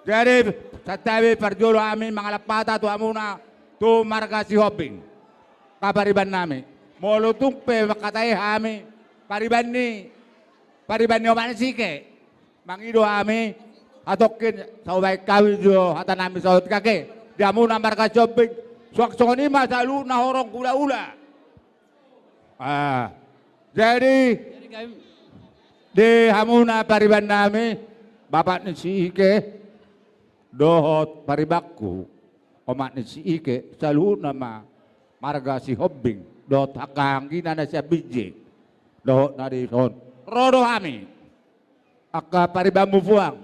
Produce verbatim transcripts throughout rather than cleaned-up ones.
Jadi, santabi parjolo hami mangalap hata tu hamuna, tu marga Sihombing. Angka pariban nami. Molo tung pe mangkatai hami, pariban ni, pariban ni omak ni si Ike. Mangido hami, hatongkin, sai hubaen hami jo hata nami saut ake. Di hamuna marga Sihombing, suang songon i ma saluhutna horong hula-hula. Ah, jadi, jadi kami di hamuna pariban nami, bapak ni si Ike, dohot paribanku, omak ni si Ike, saluhutna ma marga Sihombing, dohot angka anggina na sian Binjai, dohot na dison. Ro do hami, angka paribanmu puang,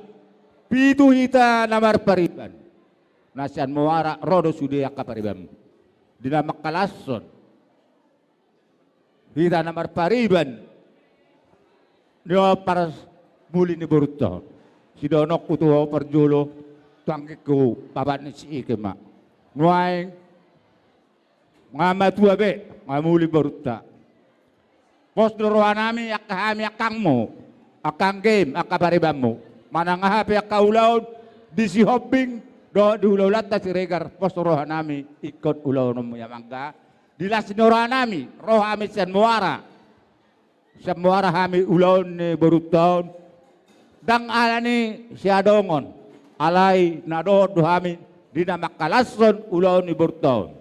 pitu hita na marpariban. Na sian Muara, ro do sude angka paribanmu. Di na mangkalashon hita na marpariban, di parmuli ni borunta on. Sidohononku tu ho parjolo, tu anggingku, bapak ni si Ike ma. Nuaeng, nga matua be, nga muli borunta. Pos do roha nami, angka hami angkangmu, angka anggim, angka paribanmu. Manang aha pe angka ulaon, di Sihombing, dohot di hula-hulanta Siregar, pos do roha nami, ingkon ulaononmu i amangga. Di las ni roha nami, ro hami sian Muara. Sian Muara hami ulaon ni borunta on. Ndang ala ni siadongon. Alai na dohot do hami, di na mangkalashon ulaon ni borunta on.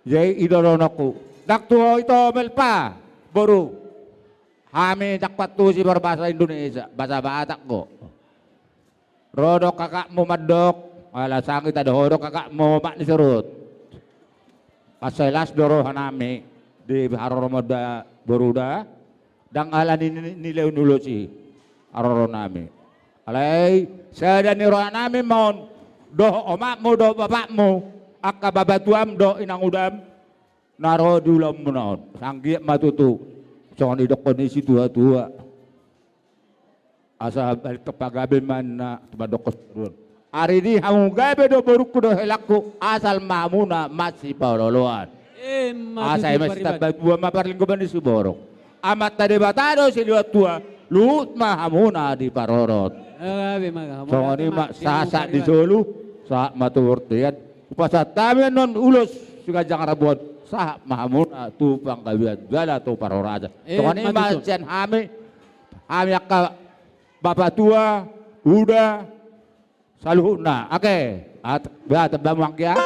Jadi i do dohononku. Ndang tu ho ito Melpa, boru. Hami ndang pantusi marbahasa Indonesia, bahasa Batak do. Ro do kakakmu mandok, ala sangit ado ho do kakakmu omak ni si Ruth. Asa las do roha nami, di haroro ma da boru da, ndang ala ni, ni, ni lehon ulos i, haroro nami. Alai, sada ni roha nami ma on, dohot omakmu, dohot bapakmu, angka babatuam, dohot inangudam, na ro di ulaonmuna on. Sai anggiat ma tutu, songon didokkon ni situa-tua. Asa balik tu pagabe ma na, tu mandok kosuruan. Ari ni hamu gabe do borungku dohot helangku, asal ma hamuna masipaolo-oloan. Asa ima sitambatua ma parlinggoman ni siborok. Amanta Debata do silehon tua, luhut ma hamuna diparorot. Songon i ma sahat-sahat di solu, sahat ma tu bortean. Hupasahat hami annon ulos siganjang rambu on, sahat ma hamuna tu panggabean jala tu parhorasan. Songon i ma sian hami, hami angka bapatua, uda, saluhutna. Oke, at-, ba, tambamu anggia.